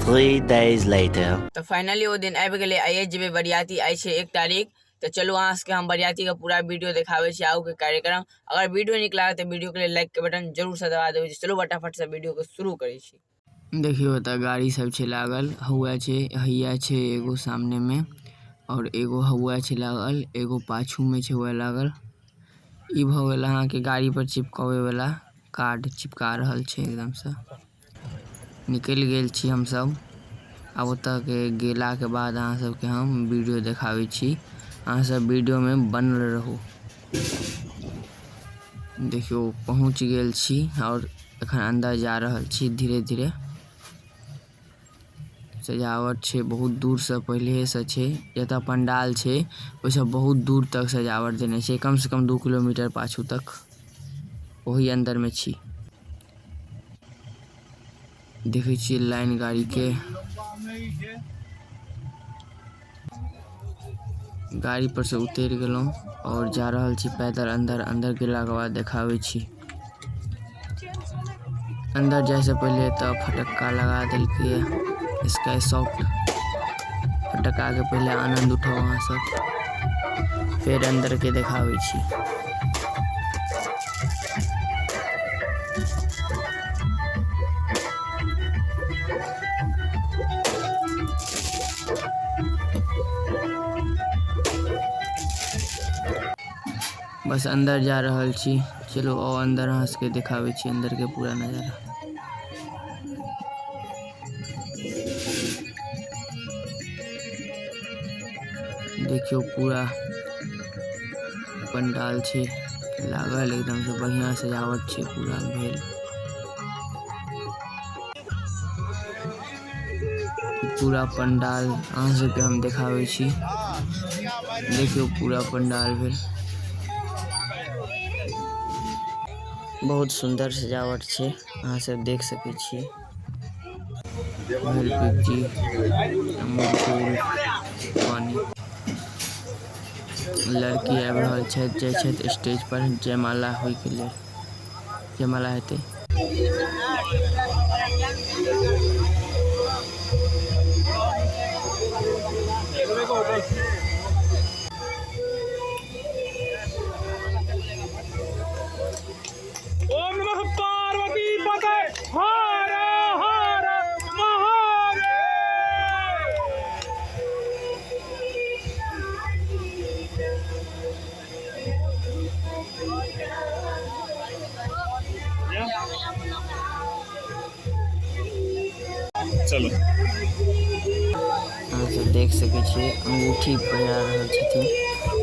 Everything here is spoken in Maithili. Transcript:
3 days later. तऽ फाइनली ओ दिन आबि गेलै, आइए जेबै बरियाती, आइ छै 1 तारीख। तऽ चलू अहाँ सबके हम बरियातीके पूरा वीडियो देखाबै छी आगूके कार्यक्रम। अगर वीडियो नीक लागत तऽ वीडियोके लेल लाइकके बटन जरूरसँ दबा देबै। चलू फटाफटसँ वीडियोके शुरू करै छी। देखियौ एतऽ गाड़ी सब छै लागल, हौआ छै, हैया छै एगो सामने में, और एगो हौआ छै लागल, एगो पाछू में छै हौआ लागल। ई भऽ गेल अहाँके गाड़ी पर चिपकाबै वाला कार्ड, चिपका रहल छै एकदम से। निकलि गेल छी हमसब। आब ओतऽ के गेला के बाद अहाँ सबके हम वीडियो देखाबै छी, अहाँ सब वीडियो में बनल रहू। देखियौ पहुँच गेल छी और एखन अंदर जा रहल छी धीरे धीरे। सजावट छै बहुत दूर से, पहले से छै, जतऽ पंडाल छै ओहिसँ बहुत दूर तक सजावट देने छै, कम से कम 2 किलोमीटर पाछू तक ओही अंदर में छी। देखै छियै लाइन गाड़ी के, गाड़ी पर से उतरि गेलहुँ और जा रहल छी पैदल अंदर। अंदर गेलाके बाद देखाबै छी। अंदर जाय से पहले तऽ फटक्का लगा देलकै स्काई सॉफ्ट। फटक्का के पहले आनंद उठाओ अहाँ सब, फिर अंदर के देखाबै छी। बस अंदर जा रहल छी, चलो आओ अंदर अहाँ सबके देखाबै छी अंदर के पूरा नजारा। देखियौ पूरा पंडाल छै लागल, एकदम से बढ़िया सजावट छै पूरा भेल। पूरा पंडाल अहाँ सबके हम देखाबै छी। देखियौ पूरा पंडाल भेल, बहुत सुंदर सजावट छै, अहाँ सब देख सकै छी। एलपीजी, अमूल पानी। लड़की आबि रहल छथि, जाइ छथि स्टेज पर जयमाला होइके लेल, जयमाला हेतै। ओम नमः पार्वती पते हर हर महादेव। चलो अहाँ सब देख सकै छियै अंगूठी पहिरा रहल छथिन।